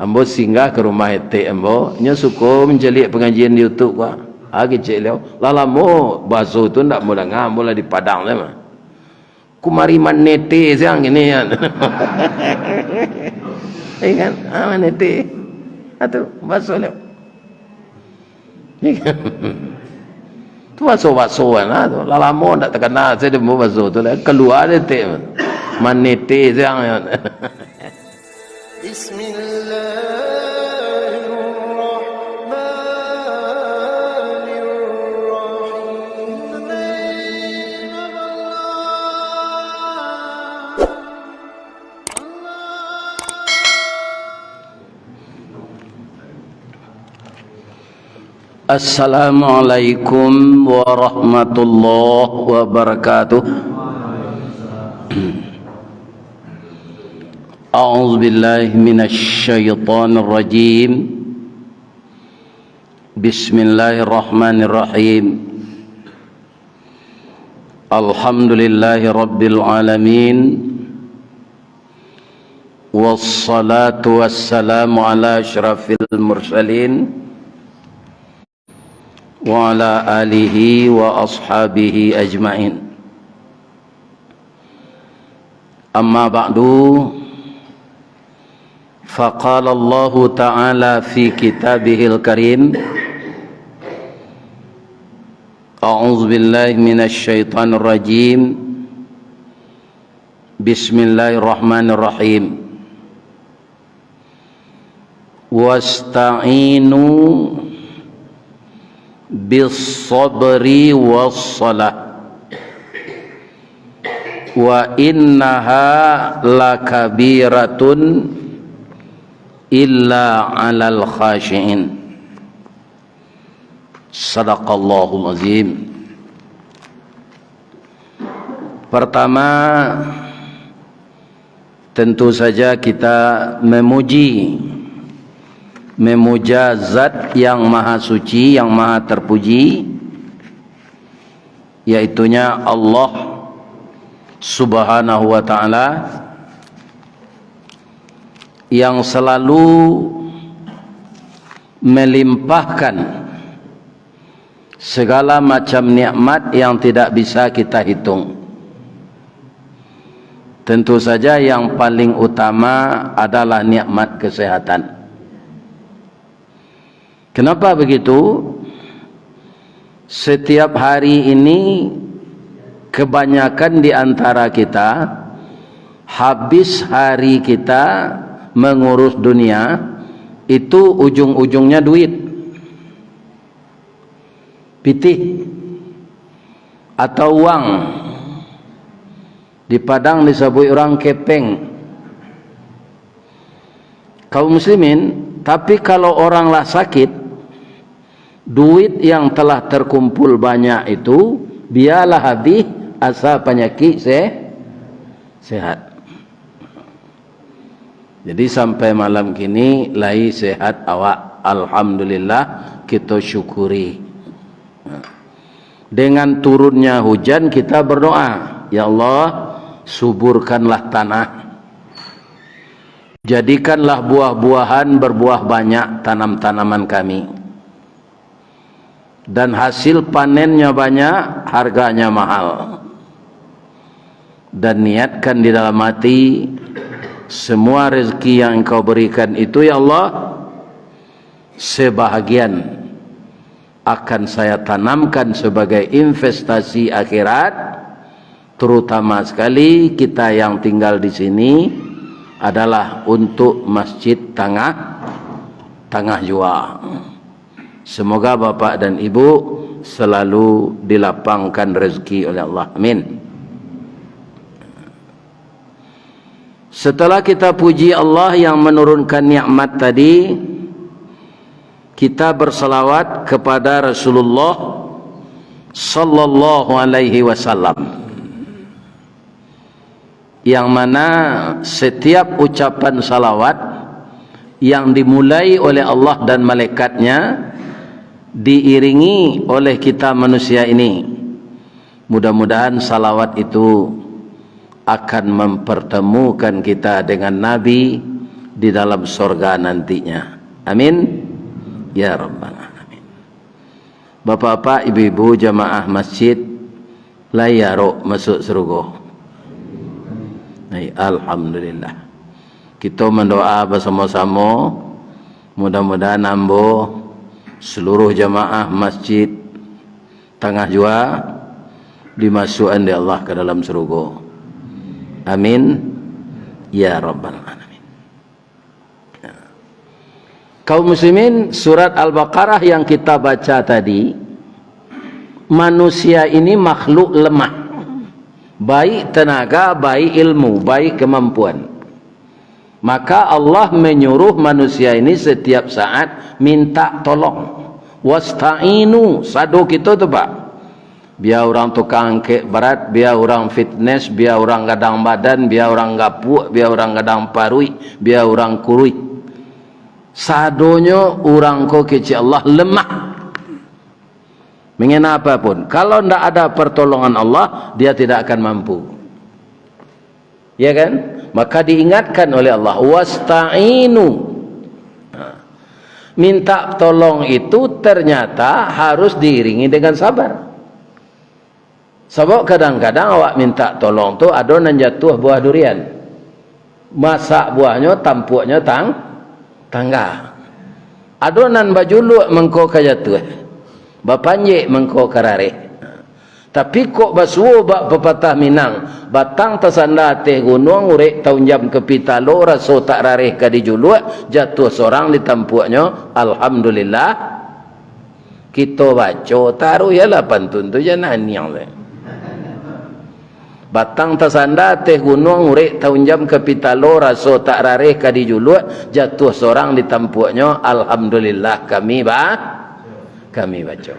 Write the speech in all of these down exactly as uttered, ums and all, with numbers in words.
Ambo singgah ka rumah etek ambo, nyo suko mancaliak pangajian di YouTube ko. Ah, kecek liau. Lah lamo baso tu ndak ambo danga, ambo lah di Padang se mah. Kumari manete siang kini kan. Iya kan? Ah, manete. Ah, tu baso liau. Tu baso-baso kan lah tu. Lah lamo ndak takana, saya demo baso tu lah. Kalua dek etek. Manete siang kan. Bismillahirrahmanirrahim. Assalamualaikum warahmatullahi wabarakatuh. A'udzubillahi minasyaitonirrajim. Bismillahirrahmanirrahim. Alhamdulillahirabbil alamin. Wassalatu wassalamu ala asyrafil mursalin wa ala alihi wa ashabihi ajmain. Amma ba'du, faqala Allahu ta'ala fi kitabihil karim, a'udzubillahi minasyaitonirrajim. Bismillahirrahmanirrahim. Wasta'inu bis sabri was salah. Wa innaha lakabiratun illa alal khasyiin. Sadaqallahul azim. Pertama, tentu saja kita memuji, memuja Zat yang Maha Suci, yang Maha Terpuji, yaitunya Allah Subhanahu wa Ta'ala, yang selalu melimpahkan segala macam nikmat yang tidak bisa kita hitung. Tentu saja yang paling utama adalah nikmat kesehatan. Kenapa begitu? Setiap hari ini, kebanyakan di antara kita, habis hari kita mengurus dunia, itu ujung-ujungnya duit. Pitih atau uang. Di Padang disabuik urang kepeng. Kaum muslimin, tapi kalau orang lah sakit, duit yang telah terkumpul banyak itu, biarlah habis, asal panyakik se-, sehat. Jadi, sampai malam kini lai sehat awak. Alhamdulillah, kita syukuri. Dengan turunnya hujan, kita berdoa, "Ya Allah, suburkanlah tanah. Jadikanlah buah-buahan berbuah banyak tanam-tanaman kami." Dan hasil panennya banyak, harganya mahal. Dan niatkan di dalam hati, semua rezeki yang Engkau berikan itu, ya Allah, sebahagian akan saya tanamkan sebagai investasi akhirat, terutama sekali kita yang tinggal di sini adalah untuk Masjid Tangah, Tangah Jua. Semoga Bapak dan Ibu selalu dilapangkan rezeki oleh Allah. Amin. Setelah kita puji Allah yang menurunkan nikmat tadi, kita bersalawat kepada Rasulullah sallallahu alaihi wasallam. Yang mana setiap ucapan salawat yang dimulai oleh Allah dan malaikatnya, diiringi oleh kita manusia ini, mudah-mudahan salawat itu akan mempertemukan kita dengan Nabi, di dalam sorga nantinya. Amin. Ya Rabbal Alamin. Bapak-bapak, ibu-ibu, jamaah masjid, lai arok masuk sarugo. Hai, alhamdulillah. Kito mandoa basamo-samo, mudah-mudahan ambo, saluruh jamaah masjid Tangah Jua, dimasuakan dek Allah ka dalam sarugo. Amin. Ya Rabbal Alamin. Kaum muslimin, surat Al-Baqarah yang kita baca tadi, manusia ini makhluk lemah, baik tenaga, baik ilmu, baik kemampuan. Maka Allah menyuruh manusia ini setiap saat minta tolong. Wasta'inu, sado kito tu, Pak. Bia urang tukang angkek barat, bia urang fitnes, bia urang gadang badan, bia urang gapuak, bia urang gadang paruik, bia urang kuruih. Sadonyo urang ko kecek Allah lemah. Mangana apo pun, kalau ndak ada pertolongan Allah, dia tidak akan mampu. Ya kan? Maka diingatkan oleh Allah, "Wasta'inu." Nah, minta tolong itu ternyata harus diiringi dengan sabar. Sabab kadang-kadang awak minta tolong tu, ado nan jatuah buah durian. Masak buahnyo, tampuaknyo tang-, tangga. Ado nan bajuluak mangko ka jatuah, bapanjek mangko ka rareh. Tapi kok basuo bak pepatah Minang, batang tasanda ateh gunuang, urek taunjam ka pitalo, raso tak rareh ka dijuluak, jatuah sorang di tampuaknyo, alhamdulillah. Kito baco taruih, yalah, pantun tu jan aniang tu. Batang tasanda ateh gunuang, urek taunjam ka pitalo, raso tak rareh ka dijuluak, jatuah sorang di tampuaknyo, alhamdulillah kami ba-, kami baco.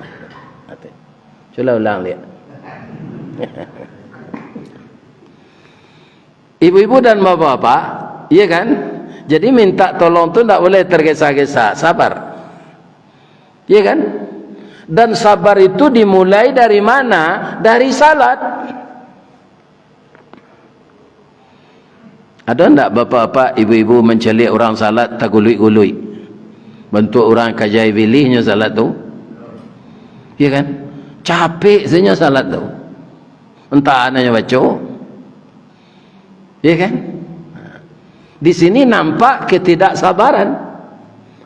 Cuba ulang liak. Ibu-ibu dan bapak-bapak, iya kan? Jadi minta tolong tu ndak boleh tergesa-gesa, sabar. Iya kan? Dan sabar itu dimulai dari mana? Dari salat. Ado ndak bapak-bapak, ibu-ibu mancaliak urang salat taguluik-guluik? Bantuak urang kajai bilihnyo salat tu. Iya kan? Capek sajo salat tu. Entah anaknyo baco. Iya kan? Di sini nampak ketidaksabaran.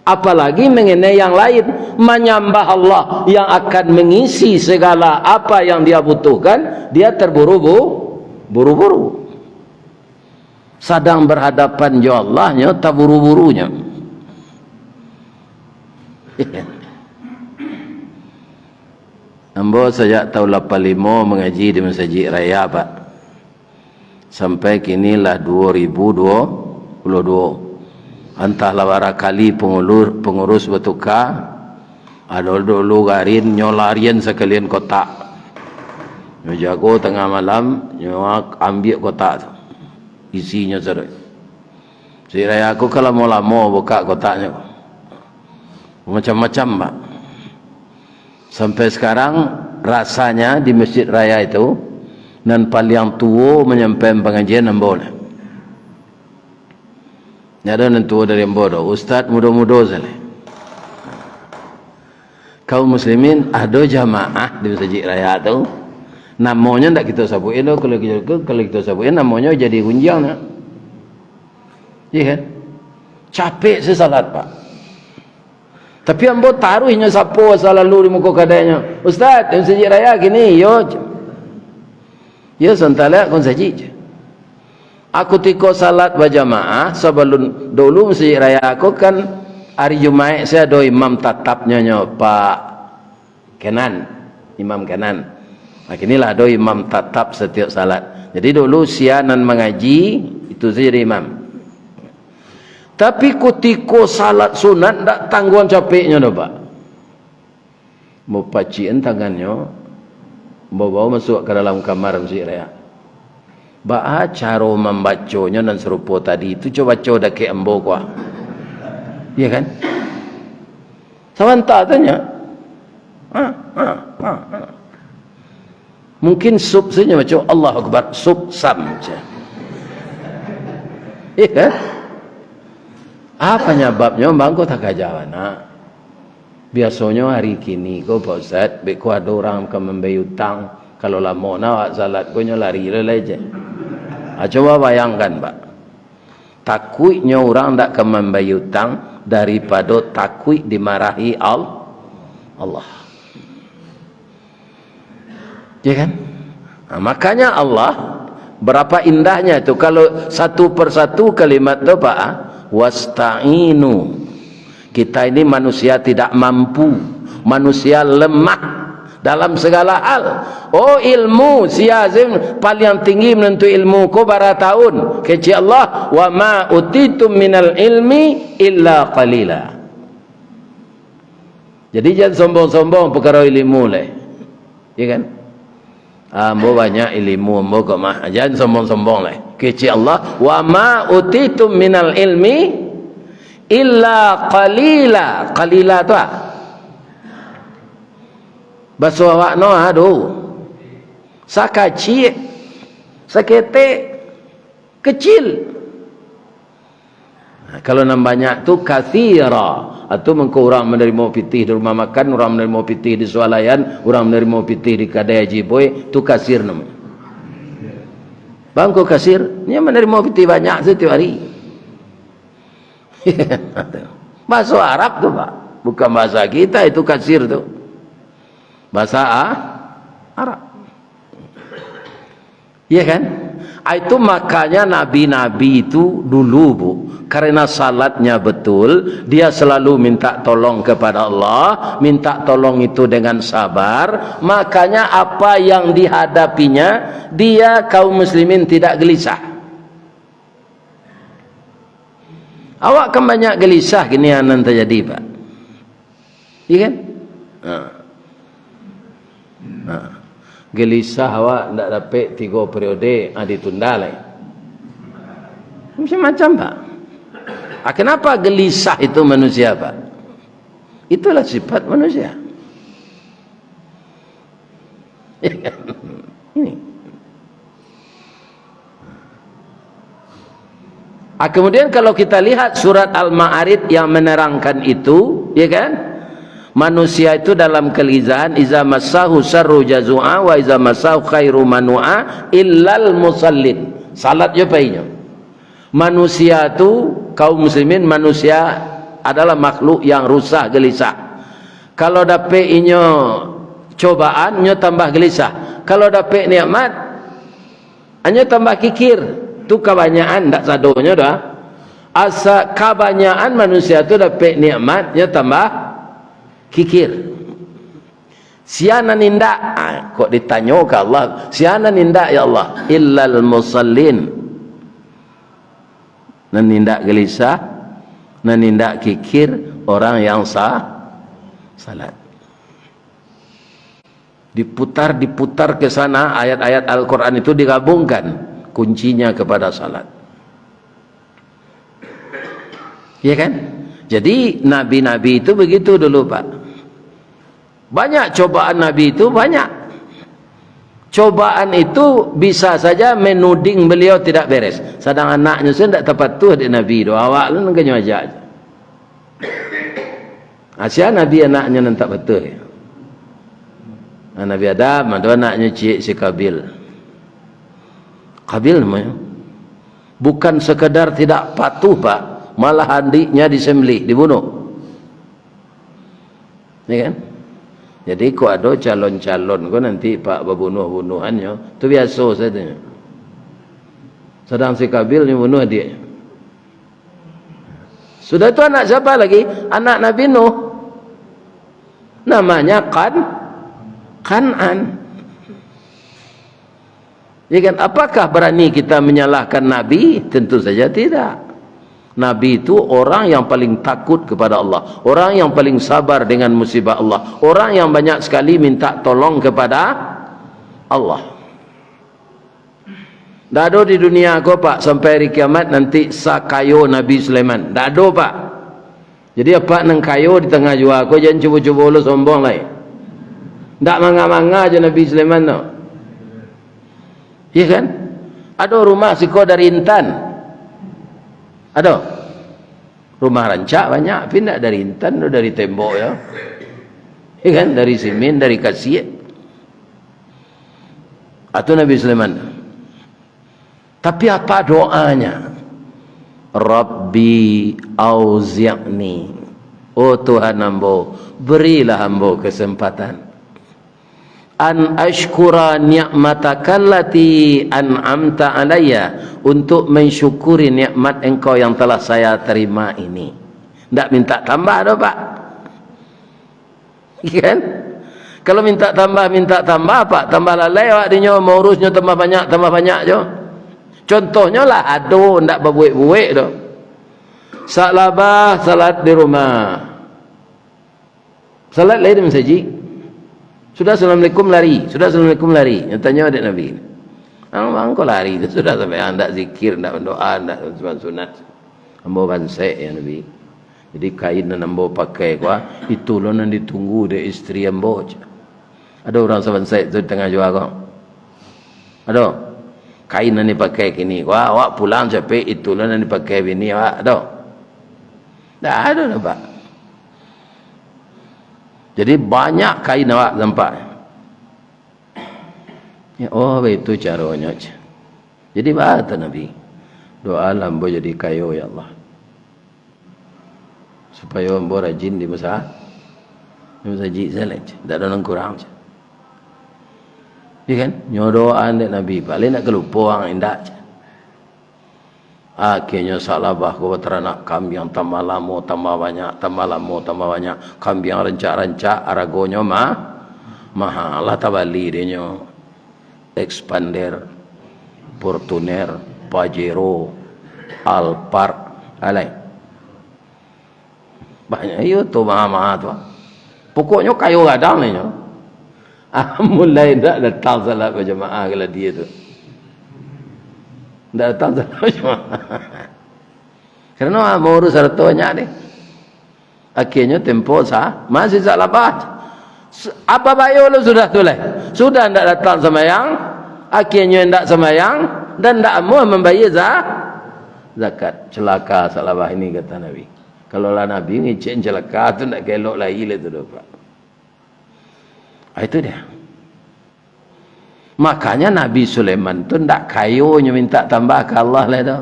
Apalagi mengenai yang lain, menyambah Allah yang akan mengisi segala apa yang dia butuhkan, dia terburu-bu-, buru-buru. Sadang berhadapan jo Allah, nyo taburu-burunyo. Ambo sajak tahun lapan limo mangaji di Masajik Raya, Pak. Sampai kini lah duo ribu duo puluh duo. Antahlah bara kali pangulur-, pangurus batuka, ado dulu garin, nyo larian sakalian kotak. Nyo jago tangah malam, nyo ambiak kotak tu. Isinyo saruik. Masajik Raya ko kan lamo-lamo bukak kotaknyo. Macam-macam, Pak. Sampai sekarang, rasanya di Masjid Raya itu, nan paliang tuo manyampaikan pangajian ambo lah. Ndak ado nan tuo dari ambo doh, ustaz mudo-mudo sajo. Kaum muslimin, ado jamaah di Masajik Raya tu, namonyo ndak kito sabuikan doh, kalau kito, kalau kito sabuikan, namonyo jadi gunjiang nyo. Iya kan? Capek sajo salat, Pak. Tapi ambo taruih nyo sapo salalu di muko kadainyo, "Ustaz, di Masajik Raya kini?" "Iyo." "Iyo, santaliak ko masajik." Aku tiko salat bajamaah, sabalun dulu Masajik Raya ko kan ari Jumaik sajo ado imam tatapnyo, nyo Pak Kenan, Imam Kenan. Nah, kini lah ado imam tatap satiok salat. Jadi dulu sia nan mangaji, itu sajo jadi imam. Tapi kutiko salat sunat, ndak tangguang capeknyo doh, Pak. Ambo pacikan tangannyo, ambo bao masuak ka dalam kamar Masajik Raya. Baa caro mambaconyo nan sarupo tadi tu, cubo baco dakek ambo ko. Iya kan? Sabanta tanyo. Ha, ha, ha, ha. Mungkin sup sajo baco, "Allahu Akbar, sup sam," ceh. Iya kan? Apa nyababnyo, bang, ko takaja bana? Biasonyo hari kini ko, Pak Ustaz, beko ado urang ka mambayia utang, kalau lamo na awak salat ko, nyo lari lo lai je. Ah, coba bayangkan, Pak. Takuiknyo urang dak ka mambayia utang daripado takuik dimarahi Al-, Allah. Ya kan? Nah, makanya Allah, berapa indahnya itu kalau satu persatu kalimat tu, Pak, ah, "Wasta'inu." Kita ini manusia tidak mampu, manusia lemah dalam segala hal. Oh, ilmu, sia sing paliang tinggi manuntuik ilmu ko bara taun. Kecek Allah, "Wa ma utitum minal ilmi illa qalila." Jadi, jan sombong-sombong pakaro ilimu lai. Ya kan? "Ah, ambo banyak ilimu ambo ko mah." Jan sombong-sombong lai. Kecek Allah, "Wa ma utitum minal ilmi illa qalila." Qalila tu ah. Baso awak no, aduh. Sakaciak, saketek, kecil. Nah, kalau nan banyak tu, katsira. Atu mangko urang manarimo pitih di rumah makan, urang manarimo pitih di swalayan, urang manarimo pitih di kadai Haji Boy, tu kasir namonyo. Bang, ko kasir, nyo manarimo pitih banyak satiok hari. Bahaso Arab tu, Pak. Bukan bahasa kita itu kasir tu. Bahasa A-, Arab. Iya kan? Ah, itu makanya nabi-nabi itu dulu, Bu, karena salatnya betul, dia selalu minta tolong kepada Allah, minta tolong itu dengan sabar, makanya apa yang dihadapinya, dia, kaum muslimin, tidak gelisah. Awak kan banyak gelisah kini, a nan tajadi, Pak. Iya kan? Ha. Ha. Gelisah awak ndak dapek tigo periode, ah, ditunda lai. Macam-macam, Pak. Ah, kenapa gelisah itu manusia, Pak? Itulah sifat manusia. Ini. Ah, kemudian kalau kita lihat surat Al-Ma'arij yang menerangkan itu, ya kan? Manusia itu dalam kegelisahan, "Iza massahu syarru jazu'a, wa iza massahu khairu manu'a, illal musallin." Salat jo painyo. Manusia tu, kaum muslimin, manusia adalah makhluk yang rusah gelisah. Kalau dapek inyo cobaan, inyo tambah gelisah. Kalau dapek nikmat, inyo tambah kikir. Tu kabanyakan, ndak sadonyo doh. Asa kabanyakan manusia tu dapek nikmat, inyo tambah kikir. Sia nan indak? Ah, kok ditanyo ka Allah, sia nan indak, ya Allah? Illal musallin. Nan indak gelisah, nan indak kikir, orang yang sa-, salat. Diputar, diputar ke sana, ayat-ayat Al-Quran itu digabungkan, kuncinya kepada salat. Ya kan? Jadi, nabi-nabi itu begitu dulu, Pak. Banyak cobaan Nabi itu, banyak. Cobaan itu bisa saja menuding beliau tidak beres. Sadang anaknyo sajo ndak tapatuah dek Nabi tu, awak tu nan kanyo ajak. Asia Nabi anaknyo nan tak patuah. Nah, Nabi Adam, ado anaknyo ciek si Kabil. Kabil namonyo. Bukan sekadar tidak patuh, Pak, malah adiknya disembelih, dibunuh. Ya kan? Jadi, kok ado calon-calon ko nanti, Pak, babunuah-bunuahannyo, tu biaso sajo. Sadang si Kabil nyo bunuah adiak. Sudah tu anak siapa lagi? Anak Nabi Nuh. Namanya Kan-, Kan'an. Ya kan? Apakah berani kita menyalahkan Nabi? Tentu saja tidak. Nabi itu orang yang paling takut kepada Allah, orang yang paling sabar dengan musibah Allah, orang yang banyak sekali minta tolong kepada Allah. Ndak ado di dunia ko, Pak, sampai hari kiamat nanti sakayo Nabi Sulaiman. Ndak ado, Pak. Jadi, apak nan kayo di tangah jua ko, jan cubo-cubo lo sombong lai. Ndak manga-manga jo Nabi Sulaiman tu. Iya kan? Ado rumah siko dari intan. Ado. Rumah rancak banyak, tapi ndak dari intan, dari tembok, yo. Ya kan? Dari simin, dari kasiak. Atu Nabi Sulaiman. Tapi apa doanya? "Rabbi auzi'ni." Oh Tuhan ambo, berilah ambo kesempatan. "An asykura ni'matakallati an'amta alayya," untuk mensyukuri nikmat Engkau yang telah saya terima ini. Ndak minta tambah doh, Pak. Kan? Kalau minta tambah, minta tambah, Pak, tambah lalai awak dinyo, maurusnyo tambah banyak, tambah banyak jo. Contohnyo lah, ado ndak babuek-buek doh. Sa'labah salat di rumah. Salat lai di masajik. Sudah assalamualaikum lari, sudah assalamualaikum lari. Nyo tanyo dek Nabi. Ang-, angko lari tu sudah sampai, ah, ndak zikir, ndak mandoa, ndak sunat-sunat. Ambo bansek, ya Nabi. Jadi kain nan ambo pakai ko, ah, itu lo nan ditunggu dek isteri ambo, cek. Ado urang sabansek tu di tangah jua ko? Ado? Kain nan dipakai kini ko, ah, awak pulang capek, itu lo nan dipakai bini awak, ado? Ndak ado doh, Pak. Jadi banyak kain awak nampak. Ya, oh, baitu caronyo, cek. Jadi baa kata Nabi, "Doalah ambo jadi kayo, ya Allah, supayo ambo rajin di masa-, di masajik sajo, cek. Ndak ado nan kurang, cek." Ya kan? Nyo doaan dek Nabi, paling ndak kalupo ang indak, cek. Akhirnyo Sa'labah ko bataranak kambiang, tambah lamo tambah banyak, tambah lamo tambah banyak. Kambiang rancak-rancak, aragonyo mah mahal, lah tabali dinyo Expander, Fortuner, Pajero, Alphard, alai. Banyak iyo tu, maha-maha tu. Pokoknyo kayo gadang inyo. Ah, mulai ndak datang salat bajamaah ka ladi tu. Ndak datang salat bajamaah. Karano maurus harato banyak deh. Akhirnyo tempo sa-, masih Sa'labah. S-, apa bayo lo sudah tu lai? Sudah ndak datang sambayang, akhirnyo ndak sambayang, dan ndak amuah mambayia za-, zakat. Celaka Sa'labah ini, kata Nabi. Kalau lah Nabi ngecek celaka tu, ndak kelok lai lah tu doh, Pak. Ah, itu dia. Makanya Nabi Sulaiman tu ndak kayonyo minta tambah ka Allah lai tu.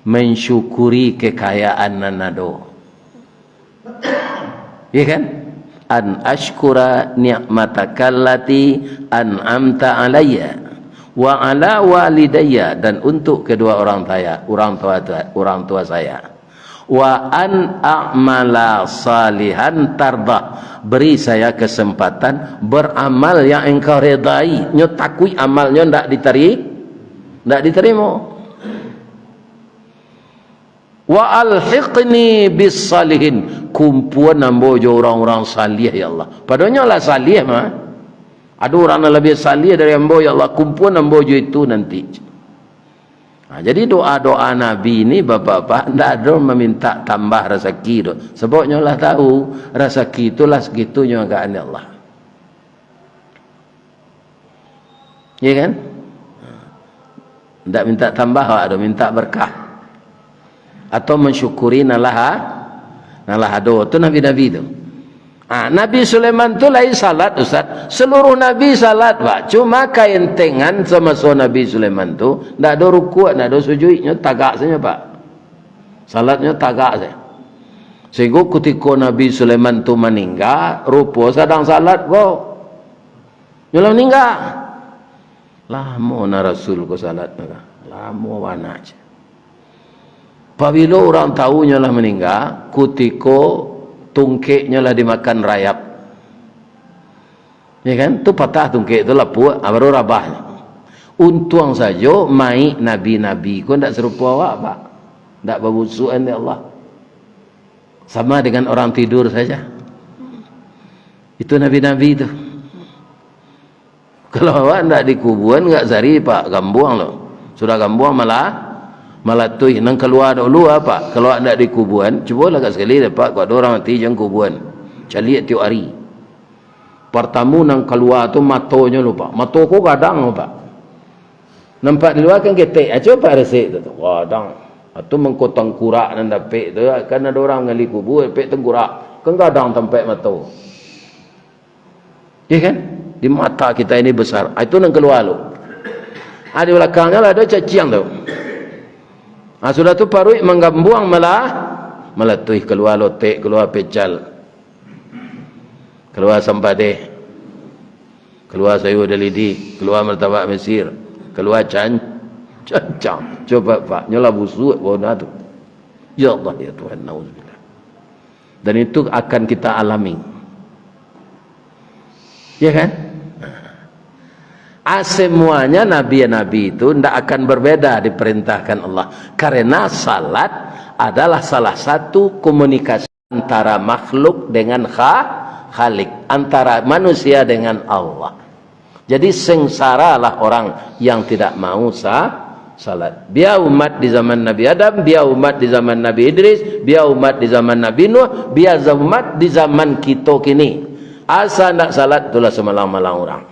Mensyukuri kekayaan nan ado. Ya kan? "An asykura ni'matakallati an'amta alayya wa ala walidayya," dan untuk kedua orang saya, orang tua, orang tua saya. "Wa an a'mala salihan tardah." Beri saya kesempatan beramal yang Engkau redai. Nyo takuik amalnyo ndak ditari-, ndak ditarimo. "Wa alhiqni bis salihin." Kumpuan ambo jo urang-urang salih, ya Allah. Padonyo lah salih mah. Ado urang nan labiah salih dari ambo, ya Allah, kumpuan ambo jo itu nanti. Nah, jadi doa-doa Nabi ni, Bapak-bapak, ndak ado maminta tambah rasaki tu. Sababnyo lah tahu, rasaki tu lah sagitunyo agaan Allah. Ya kan? Ndak minta tambah awak tu, minta berkah. Atau mensyukuri nan lah, nan lah ado. Tu nabi-nabi tu. Ah, Nabi Sulaiman tu lai salat, Ustaz. Seluruh nabi salat, Pak. Cuma kaentengan samaso Nabi Sulaiman tu, ndak ado rukuk, ndak ado sujuiknyo, tagak sajo, Pak. Salatnyo tagak sajo. Sehingga kutiko Nabi Sulaiman tu maningga, rupo sadang salat ko. Nyo lah maningga. Lamo na Rasul ko salat, lamo bana ceh. Pabilo urang tahu nyo lah maningga, kutiko tungkeknyo lah dimakan rayap. Ya kan? Tu patah tungkek tu, lapuak, ah, baru rabah. Untuang sajo mayik nabi-nabi ko ndak sarupo awak, Pak. Ndak babusukan dek Allah. Sama dengan orang tidur saja. Itu nabi-nabi tu. Kalau awak ndak dikubuan, agak sari, Pak, gambuang lo. Sudah gambuang malah, malatuih. Nan kalua dulu, Pak, kalau awak ndak dikubuan, cubolah agak sakali dek, Pak, kok ado urang mati, jan kubuan. Caliak tiok ari. Partamo nan kalua tu matonyo lo, Pak. Mato ko gadang lo, Pak. Nampak di lua kan ketek, ah, cubo Pak resek tu, tu. Gadang. Atau mangko tangkurak nan dapek tu, kan ado urang gali kubua, dapek tangkurak. Kan gadang tampek mato. Ya kan? Di mata kita ini besar. Ah, itu nan kalua tu. Ah, di balakangnyo lah ado caciang tu. Ah, sudah tu paruik manggambuang malah, malatuih, kalua lotek, kalua pecal. Kalua sampadeh, kalua sayua dalidi, kalua martabak Mesir, kalua can-, cancang. Coba, Pak, nyo lah busuak bauna tu. Ya Allah, ya Tuhan, nauzubillah. Dan itu akan kita alami. Ya kan? Ah, semuanya nabi-nabi itu ndak akan berbeda diperintahkan Allah. Karena salat adalah salah satu komunikasi antara makhluk dengan kha-, Khalik, antara manusia dengan Allah. Jadi, sengsaralah orang yang tidak mau sa-, salat. Bia umat di zaman Nabi Adam, bia umat di zaman Nabi Idris, bia umat di zaman Nabi Nuh, bia umat di zaman kito kini. Asa ndak salat, itulah samalang-malang urang.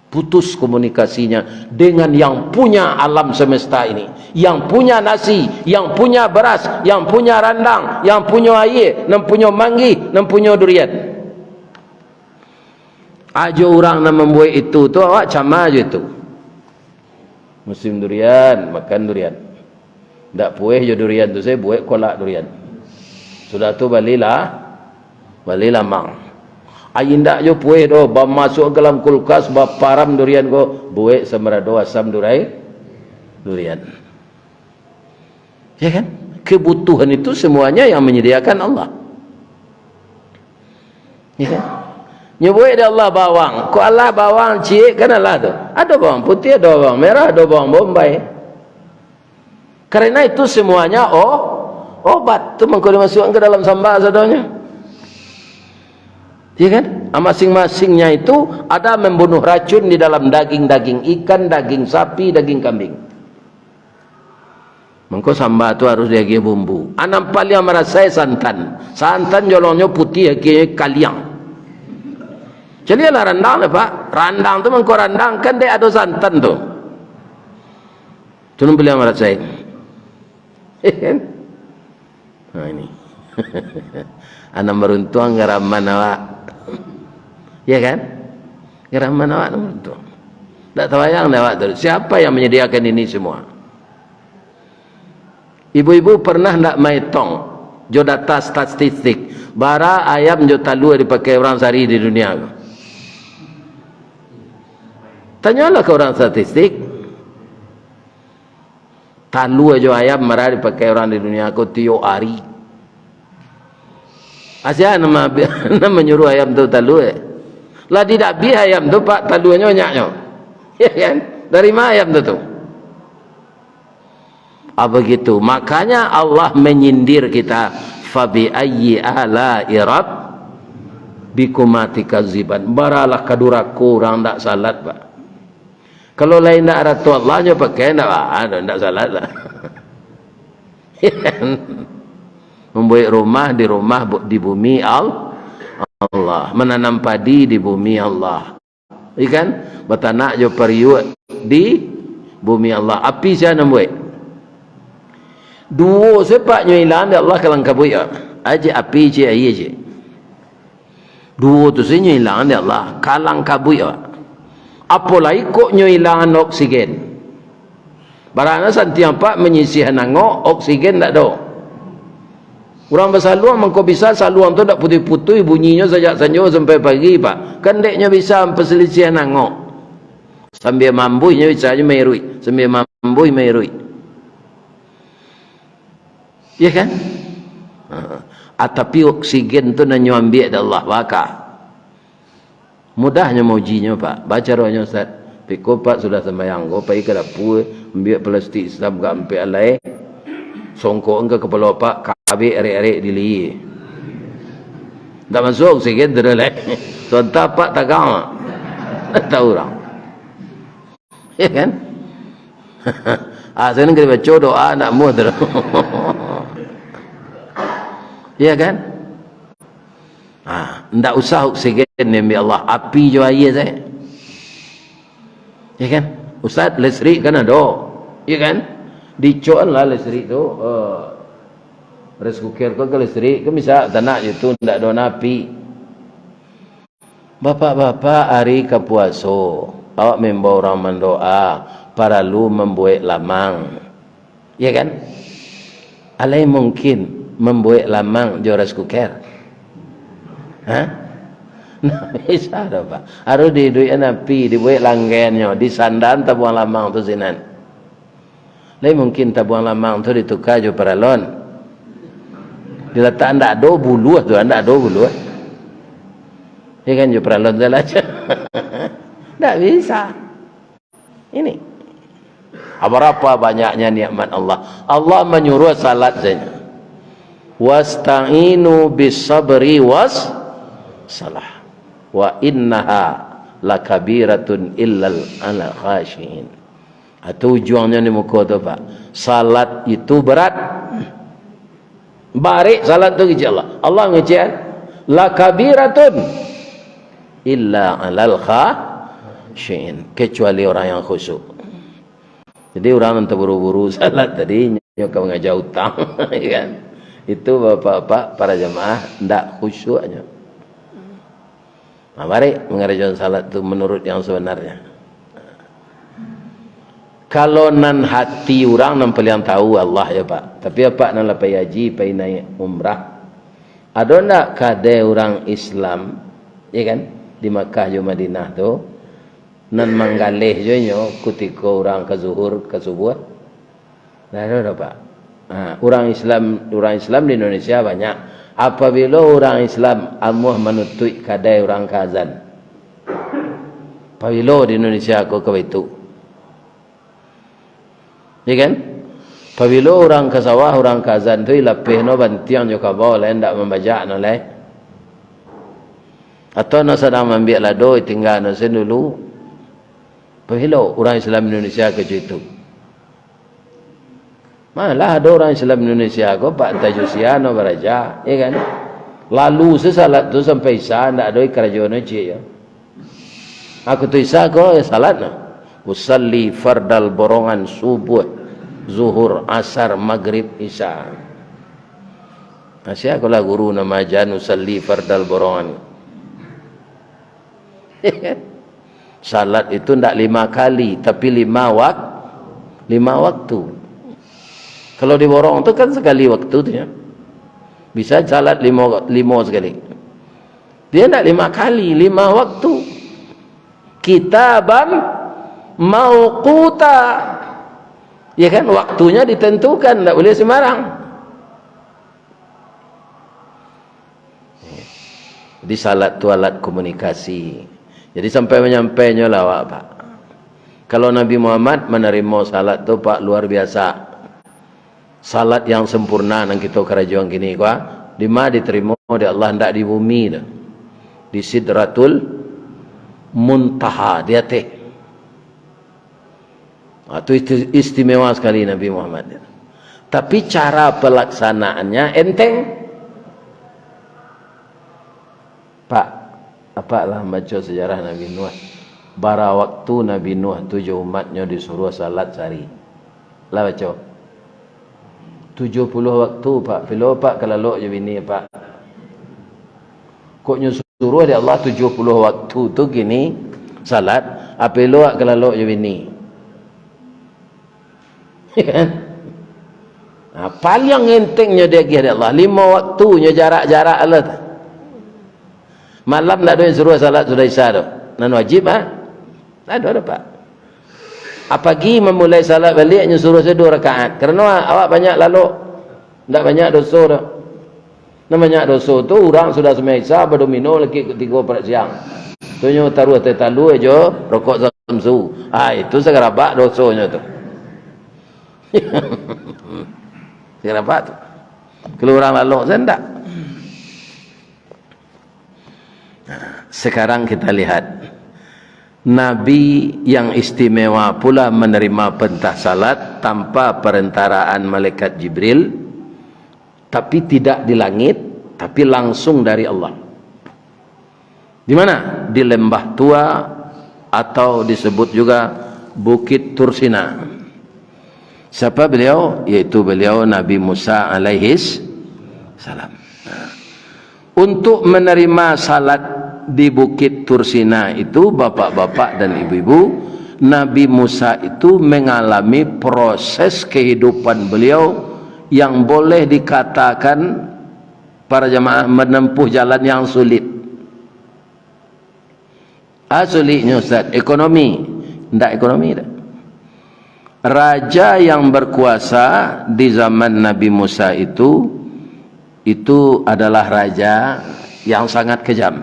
Putus komunikasinya dengan yang punya alam semesta ini, yang punya nasi, yang punya beras, yang punya randang, yang punyo aia, nan punyo manggih, nan punyo durian. Ajo urang nan mambuek itu tu, awak cama jo itu. Musim durian, makan durian. Ndak pueh jo durian tu, saya buek kolak durian. Sudah tu balilah, balilah mang. Ai indak jo pueh doh, bamasuak ka dalam kulkas, baparam durian ko, buek samarado asam durai, durian. Ya kan? Kebutuhan itu semuanya yang menyediakan Allah. Ya kan? Nyo buek dek Allah bawang. Kok alah bawang ciek kan alah tu. Ado bawang putiah, ado bawang merah, ado bawang bombay. Karena itu semuanya o-, obat. Tu mangko dimasukkan ke dalam samba sadonyo. Ya kan? Ah, masing-masingnya itu ada membunuh racun di dalam daging-daging ikan, daging sapi, daging kambing. Mangko samba tu harus diagiah bumbu. Ah, nan paliang marasai santan. Santan jolongnyo putiah, agiahnyo kaliang. Caliaklah randang lah, Pak. Randang tu mangko randang, kan dek ado santan tu. Tu nan paliang marasai. Kan? Nah, ini. Anak maruntuang garaman awak. Ya kan? Garaman awak anak maruntuang. Tak tabayang dek awak tu. Siapa yang menyediakan ini semua? Ibu-ibu pernah ndak maetong jo data statistik, bara ayam jo talua dipakai urang sahari di dunia ko? Tanyolah ka urang statistik. Talua jo ayam bara dipakai urang di dunia ko tiok ari. Asia nama, nama manyuruh ayam tu talua, eh? Lah didabih ayam tu, Pak, taluanyo banyaknyo. Ya kan? Dari ma ayam tu tu? Ah, begitu. Makanya Allah menyindir kita, "Fabi ayyi ala'i rabbikuma tukadziban." Baralah ka durako urang ndak salat, Pak. Kalau lai ndak arato Allah nyo pakai, ndak, ah, ndak salat lah. Mambuek rumah di rumah bu-, di bumi Al-, Allah. Mananam padi di bumi Allah. Iya kan? Batanak jo pariuak di bumi Allah. Api sia nan buek? Duo se, Pak, nyo ilangan dek Allah ka dalam kabuik, Pak. Aje api, ciek aia, ciek. Duo tu se nyo ilangan dek Allah ka dalam kabuik, Pak. Apo lai kok nyo ilangan oksigen? Barana santiang, Pak, manyisiahan angok, oksigen ndak ado. Urang basaluang mangko bisa saluang tu ndak putuih-putuih bunyinyo sajak sanjo sampai pagi, Pak. Kan dek nyo bisa pasalisiahan angok. Sambia mambuih nyo bisa nyo mairuik, sambia mambuih mairuik. Iya kan? Ha. Ah, tapi oksigen tu nan nyo ambiak dek Allah, baka. Mudahnyo maujinyo, Pak. Bacaronyo, Ustaz. Piko, Pak, sudah sambayang ko, pai ka dapua, ambiak plastik isam ka ampek alai, songkok ka kapalo, Pak, kabek arek-arek di lihia. Ndak masuak oksigen tu doh lai. Sontak, Pak, tagang, Pak. Tahu urang. Ya kan? Ah, saya ni kena baca doa nak muh tu. Ya kan? Ah, ndak usah oksigen diambiak Allah, api jo aia saja. Ya kan? Ustaz, listrik kan ado. Ya kan? Dicokan lah listrik tu, eh, rice cooker ko ka listrik, kan bisa tanak je tu, ndak ado api. Bapak-bapak, ari ka puaso, awak maimbau urang mandoa, paralu mambuek lamang. Ya kan? Alai mungkin mambuek lamang jo rice cooker? Hah? Ndak bisa doh, Pak. Harus diiduikan api, dibuek langgennyo, disandan tabuang lamang tu sinan. Lai mungkin tabuang lamang tu dituka jo paralon. Dilatak ndak ado buluah tu, ndak ado buluah. Ya kan, jo paralon tu lah. Ndak bisa. Ini. Berapa banyaknya nikmat Allah. Allah manyuruah salat saja. "Wasta'inu bis sabri was salah. Wa innaha lakabiratun illal ala khasyiin." Itu ujuangnyo di muko tu, Pak. Salat itu berat. Barek salat tu kecek Allah. Allah ngecek, "Lakabiratun illa alal khasyiin." Kecuali orang yang khusyuk. Jadi, urang nan taburu-buru salat tadi, nyo ka mangaja utang, kan? Itu, bapak-bapak, para jamaah, ndak khusyuknyo. Nah, mari mangarajoan salat tu manurut yang sabanarnyo. Kalau nan hati urang nan paliang tahu Allah, ya, Pak. Tapi apak nan lah pai haji, pai naiak umrah, ado ndak kadai urang Islam, ya kan, di Makkah jo Madinah tu, nan manggaleh jo inyo kutiko urang ka zuhur, ka subuah? Ndak ado doh, Pak. Ha, urang Islam, urang Islam di Indonesia banyak. Apabilo urang Islam amuah manutuik kadai urang ka azan? Apabilo di Indonesia ko ka baitu? Ya kan? Apabilo urang ka sawah, urang ka azan tu, ilapeh no bantiang jo kabau lai, ndak mambajak no lai. Atau no sadang maambiak lado, tingga no sen dulu. Apabilo urang Islam Indonesia ka itu? Malah ado urang Islam Indonesia ko, Pak, tajusia no baraja, ya kan? Lalu se salat tu sampai Isya, ndak ado karajo no ciek, ya. Aku tu Isya ko, ya, salat no. Usalli fardal borongan, subuh, zuhur, asar, magrib, Isya. Masih aku lah guru nan maaja usalli fardal borongan. Salat itu ndak lima kali, tapi lima wak-, lima waktu. Kalau di borong tu kan sakali waktu tu, ya. Bisa salat limo, limo sakali. Dia ndak lima kali, lima waktu. Kitaban mauquta. Ya kan, waktunya ditentukan, ndak boleh sembarang. Jadi, salat tu alat komunikasi. Jadi, sampai manyampainyo lah awak, Pak. Kalau Nabi Muhammad manarimo salat tu, Pak, luar biasa. Salat yang sempurna nan kito karajoan kini ko, ah, dima ditarimo dek Allah, ndak di bumi tu. Di Sidratul Muntaha, di ateh. Ha, tu isti-, istimewa sakali Nabi Muhammad. Tapi cara palaksanaannya enteng. Pak, apak lah mambaco sajarah Nabi Nuh. Bara waktu Nabi Nuh tu jo umatnyo disuruah salat sahari? Lah baco? Tujuah puluah waktu, Pak. Pilo Pak ka lalok jo bini, Pak? Kok nyo suruah dek Allah tujuah puluah waktu tu kini salat, apo elok ka lalok jo bini? Kan? Nah, paliang entengnyo diagiah dek Allah, limo waktu nyo jarak-jarak lah tu. Malam ndak ado yang suruah salat sudah Isya tu. Nan wajib, ha? Ndak ado, Pak. Apagi mamulai salat baliak nyo suruah sajo duo rakaat. Karano awak banyak lalok. Ndak banyak doso doh. Nan banyak doso tu, urang sudah sumbayang Isya, badomino lagi tigo parak siang. Tu nyo taruah teh talua jo rokok Samsu. Ah, itu sagarabak dosonyo tu. Sagarabak tu. Kalau urang lalok sajo ndak. Nah, sekarang kita lihat. Nabi yang istimewa pula menerima perintah salat tanpa perentaraan malaikat Jibril, tapi tidak di langit, tapi langsung dari Allah. Di mana? Di lembah tua atau disebut juga Bukit Tursina. Siapa beliau? Yaitu beliau Nabi Musa alaihis salam. Nah, untuk menerima salat di Bukit Tursina itu, bapak-bapak dan ibu-ibu, Nabi Musa itu mengalami proses kehidupan beliau yang boleh dikatakan, para jamaah, menempuh jalan yang sulit. Ah, suliknyo, Ustaz, ekonomi. Ndak ekonomi dah. Raja yang berkuasa di zaman Nabi Musa itu, itu adalah raja yang sangat kejam.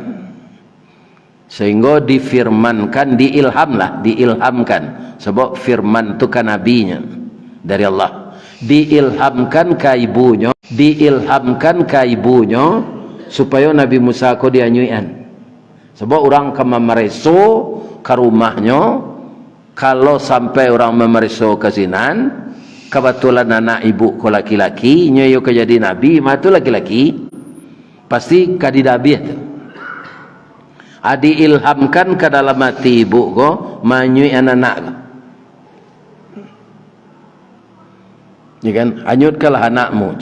Sehingga difirmankan, diilham lah, diilhamkan. Sebab firman tu kan nabinyo dari Allah. Diilhamkan ka ibunyo, diilhamkan ka ibunyo, supayo Nabi Musa ko dianyuikan. Sabab urang ka mamareso ka rumahnyo, kalau sampai urang mamareso ka sinan, kabatulan anak ibu ko laki-laki, inyo iyo ka jadi nabi, mah tu laki-laki, pasti ka didabiah tu. Ah, diilhamkan ka dalam ati ibu ko, manyuik anak ko. Ya kan? Hanyutkanlah anakmu.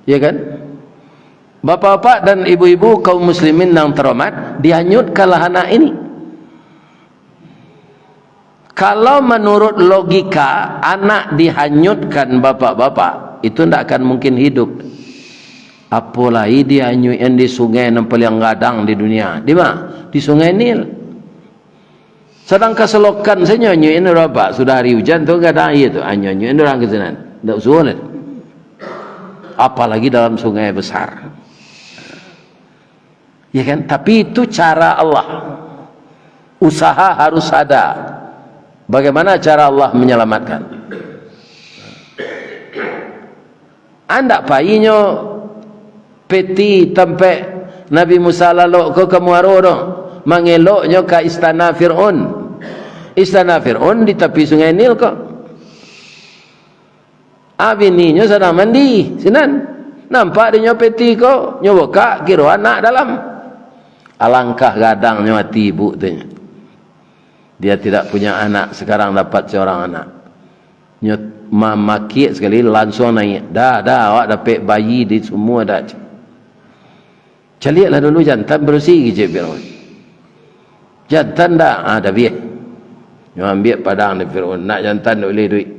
Ya kan? Bapak-bapak dan ibu-ibu kaum muslimin yang terhormat, dihanyutkanlah anak ini. Kalau menurut logika, anak dihanyutkan bapak-bapak, itu ndak akan mungkin hidup. Apolai dihanyutkan di sungai nan paliang gadang di dunia. Di ma? Di Sungai Nil. Sadang ka selokan sajo nyuikan urang, Pak. Sudah hari ujan tu, gadang aia tu. Anyo nyuikan urang ka sinan. Ndak usah lah. Apalagi dalam sungai besar. Ya kan? Tapi itu cara Allah. Usaha harus ada. Bagaimana cara Allah menyelamatkan? Andak painyo peti tampek Nabi Musa lalok ko ka muaro doh, mangeloknyo ka istana Fir'aun. Istana Fir'aun di tapi Sungai Nil ko. Ah, bininyo sadang mandi, sinan. Nampak dinyo peti ko, nyo bukak, kiro anak dalam. Alangkah gadangnyo ati ibu tu nyo. Dia tidak punya anak, sekarang dapat seorang anak. Nyo mamakiak sakali, lansuang naiak. "Dah, dah, awak dapek bayi di sumua dah." Caliaklah dulu jantan barusi, kecek Firaun. Jantan dah, ah, dabiah. Nyo ambiak padang di Firaun, nak jantan dak uleh duit.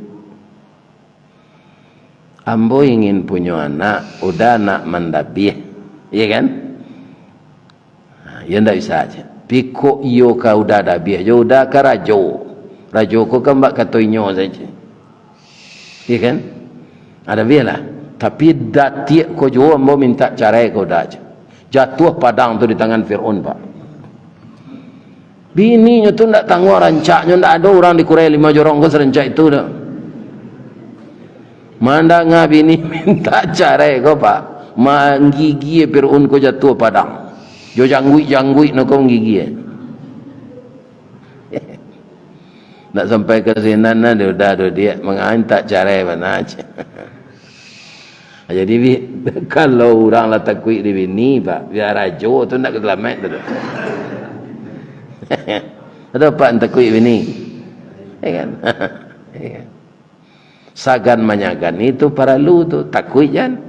Ambo ingin punyo anak, udah nak mandabiah. Iya kan? Ha, iyo ndak bisa aja. Pikok iyo ka udah dabiah, jo udah ka rajo. Rajo ko kan bak kato inyo saja. Iya kan? Ada bialah. Tapi datiak ko juo ambo minta carai ko dah aja. Jatuah padang tu di tangan Firaun, Pak. Bininyo tu ndak tangguang rancaknyo, ndak ado urang di Kurai Limo Jorong ko sarancak itu doh. Mandanga bini minta carai ko, Pak, manggigi Firaun ko jatuah padang. Jo jangguik-jangguik no ko manggigi. Nak sampai ka sinan nah, dia udah, dia, dia mangain tak carai bana. Jadi, bi-, kalau urang lah takuik di bini, Pak, biar rajo tu ndak salamaik tu. Ado Pak takuik bini? Ya kan? Ya kan? Sagan manyagan itu paralu tu, takuik jan.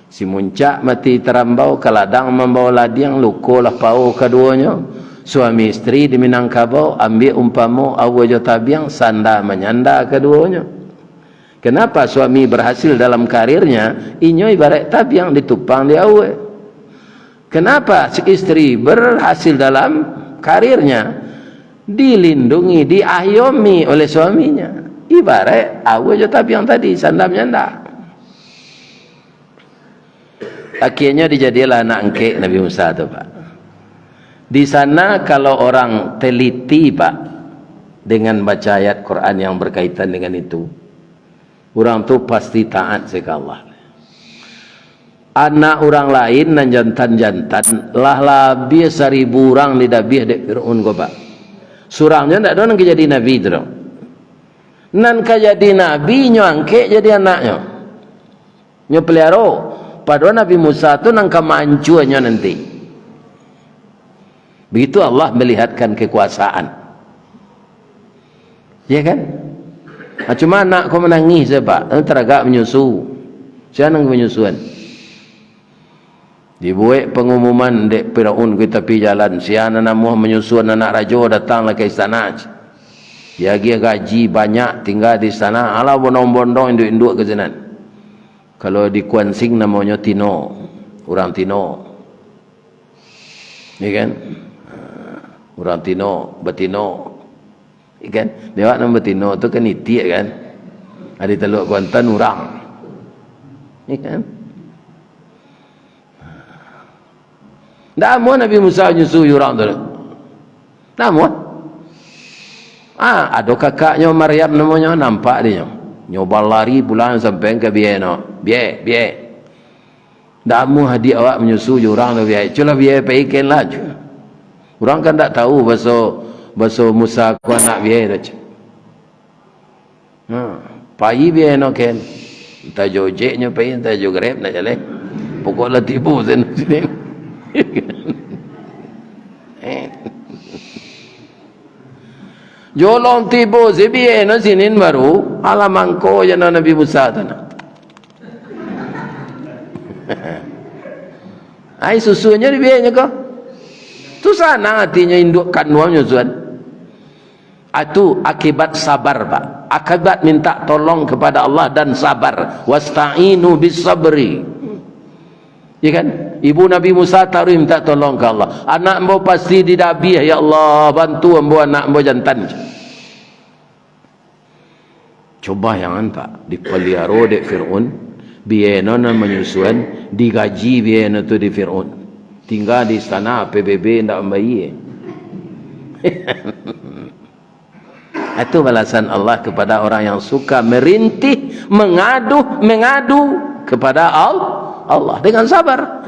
Si muncak mati tarambau, ka ladang mambao ladiang, luko lah pao kaduonyo. Suami isteri di Minangkabau, ambiak umpamo, aua jo tabiang, sanda manyanda kaduonyo. Kenapa suami berhasil dalam karirnya, inyo ibarat tabiang ditupang di aua? Kenapa si isteri berhasil dalam karirnya, dilindungi, diayomi oleh suaminya? Ibarat aua jo tabiang tadi, sanda manyanda. Akhirnyo dijadilah anak angkek Nabi Musa tu, Pak. Di sana kalau orang teliti, Pak, dengan baca ayat Quran yang berkaitan dengan itu, urang tu pasti taat sajo ka Allah. Anak urang lain nan jantan-jantan lah labiah saribu urang didabiah dek Firaun ko, Pak. Surangnyo ndak ado nan ka jadi nabi tu doh. Nan ka jadi nabi nyo angkek jadi anaknyo. Nyo paliaro, padahal Nabi Musa tu nan ka maancuanyo nanti. Begitu Allah melihatkan kekuasaan. Ya kan? Ah, cuma anak ko manangih sajo, Pak. Taragak manyusu. Sia nan manyusuan. Dibuek pangumuman dek Firaun ka tapi jalan, "Sia nan namuah manyusuan anak rajo, datanglah ka istana." Diagiah gaji banyak, tingga di istana. Alah, bondong-bondong induak-induak ka sinan. Kalau di Kuansing namonyo Tino, urang Tino. Ya kan? Urang Tino, batino. Ya kan? Dek awak nan batino tu kan itiak kan? Ari Taluak Kuantan urang. Ya kan? Ndak amuah Nabi Musa nyusui urang tu. Ndak amuah. Ah, ado kakaknyo Maryam namonyo, nampak dinyo. Nyo balari pulang sampai ka biai no. Biai, biai. Ndak amuah adiak awak manyusu jo urang tu biai. Culah biai pai ken lah. Urang kan ndak tahu baso, baso Musa ko anak biai tu. Ha, pai biai no ken. Entah jo ojeknyo pai, entah jo Grab nak jaleh. Pokok lah tibo sen sini. Eh. Jolong tibo si biai no sinin baru, alah mangko jo no Nabi Musa tu nah. Ai susunyo di biainyo ko. Tu sanang atinyo induak kanduang nyusuan. Itu akibat sabar, Pak. Akibat minta tolong kepada Allah dan sabar. "Wasta'inu bis sabri." Ya kan? Ibu Nabi Musa taruih minta tolong ka Allah. "Anak ambo pasti didabiah, ya Allah, bantu ambo anak ambo jantan." Cubo bayangan, Pak, dipaliaro dek Firaun, biai no nan manyusuan, digaji biai no tu di Firaun. Tingga di istana P B B ndak mambayia. Itu balasan Allah kepada orang yang suka merintih, mengadu, mengadu kepada Al-, Allah dengan sabar.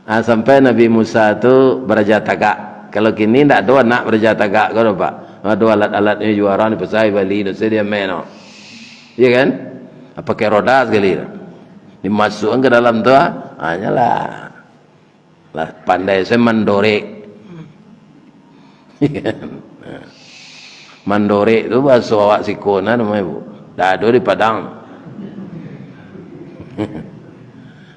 Ah, sampai Nabi Musa tu baraja tagak. Kalau kini ndak ado anak baraja tagak ko doh, Pak. Ado alat-alatnyo juo, dipasai bali, dak usah diameh no. Iya kan? Ah, pakai roda sakali tu. Dimasuakkan ka dalam tu, ah. Ah, nyo lah. Lah pandai se mandorek. Mandorek tu bahaso awak siko nah namonyo, Bu. Dak ado di Padang.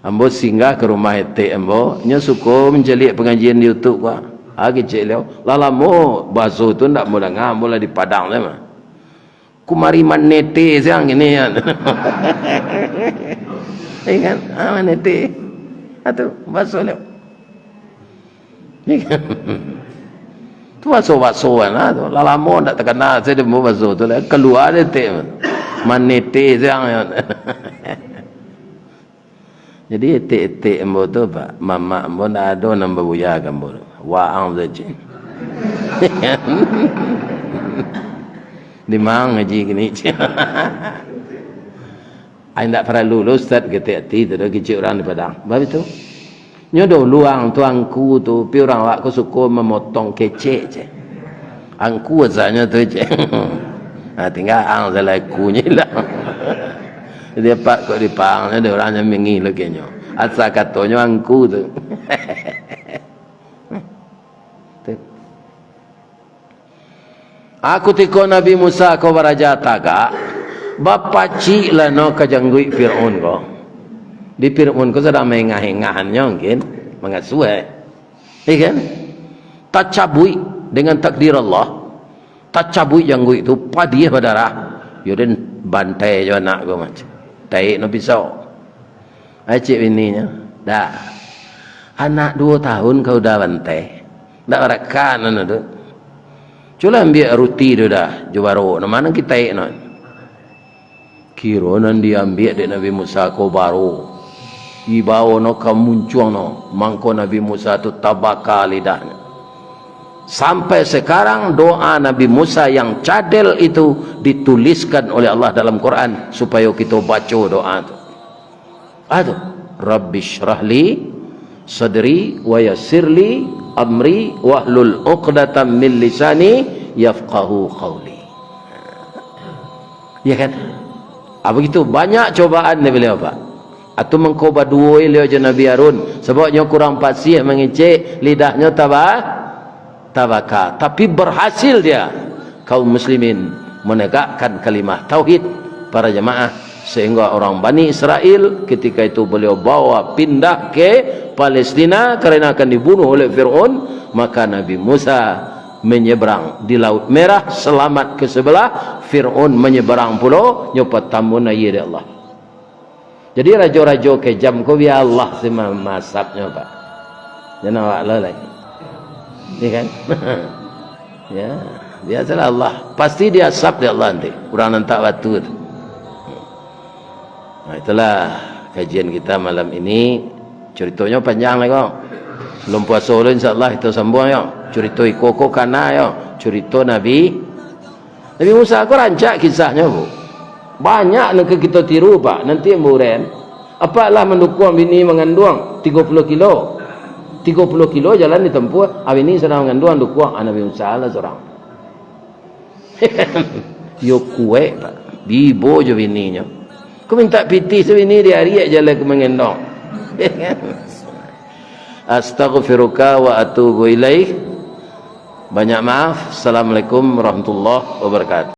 Ambo singgah ka rumah etek ambo, nyo suko mancaliak pangajian di YouTube ko. Ah, kecek liau. Lah lamo bahaso tu ndak ambo danga, ambo lah di Padang se mah. Kumari manete siang kini kan. Iya kan? Ah, manete. Ah, tu, baso liau. Iya kan? Tu baso-baso kan lah tu. Lah lamo ndak takana, saya demo baso tu lah. Kalua dek etek. Manete siang kan. Jadi, etek-etek ambo tu, Pak, mamak ambo ndak ado nan babuya ka ambo tu. Waang sajo. Di ma ngaji kini? Ai, ndak paralu lo ustaz katek ati tu doh, kecek urang di Padang. Bab itu. Nyo dulu ang tu angku tu, pi urang awak ko suko mamotong kecek, cek. Angku asanyo tu, cek. Ha, tingga ang salai kunyo lah. Jadi, apak kok dipaang nyo, dek urang nyo mingih lo kenyo. Asa katonyo angku tu. Tu. Ah, kutiko Nabi Musa ko baraja tagak, bapacik lah no ka jangguik Firaun ko. Di Firaun ko sadang maengah-engahannyo mungkin, mangasuah. Iya kan? Tacabuik dengan takdir Allah. Tacabuik jangguik tu, padiah badarah. Yo den, bantai jo anak ko macam. Taik no pisau. Ai cek bininyo, "Dah. Anak duo tahun ka udah bantai. Ndak barakan anu tu. Cubolah ambiak ruti tu dah, jo baro. Nan ma nan kitaik no?" Kiro nan diambiak dek Nabi Musa ko baro, dibao no ka muncuang no, mangko Nabi Musa tu tabaka lidahnyo. Sampai sekarang, doa Nabi Musa yang cadel itu dituliskan oleh Allah dalam Quran, supayo kito baco doa tu. Ah, tu. "Rabbi syrahli sadri wa yassirli amri wahlul uqdatam min lisani yafqahu qauli." Ya kan? Ah, begitu banyak cobaan dari beliau, Pak. Atau mangko baduo ilio jo Nabi Harun, sabab nyo kurang pasih mangecek, lidahnyo taba-, tabaka. Tapi berhasil dia, kaum muslimin menegakkan kalimah tauhid, para jamaah, sehingga orang Bani Israel ketika itu beliau bawa pindah ke Palestina karena akan dibunuh oleh Firaun, maka Nabi Musa menyeberang di Laut Merah, selamat ke sebelah, Firaun menyeberang pulo, nyo patambun aia dek Allah. Jadi rajo-rajo kejam ko bia Allah si ma-, maasapnyo, Pak. Jan awak lo lai. Iya kan? Ya, biasalah Allah. Pasti diasap dek Allah nanti. Urang nan tak batu tu. Nah, itulah kajian kita malam ini. Curitonyo panjang lai ko. Belum puaso lo, insyaallah kita sambung yo. Curito iko ko kana yo. Curito Nabi Nabi Musa ko rancak kisahnyo, Bu. Banyak nan ka kito tiru, Pak. Nanti ambo uraian. Apak lah mandukuang bini manganduang tigo puluah kilo. Tigo puluah kilo jalan ditampuah, ah, bini sadang manganduang, dukuang, ah, Nabi Musa lah surang. Yo kuaik, Pak. Bibo jo bininyo. Ko mintak pitih tu bini diariak jalai ka mangendong. Astaghfiruka wa atubu ilaik. Banyak maaf. Assalamualaikum warahmatullahi wabarakatuh.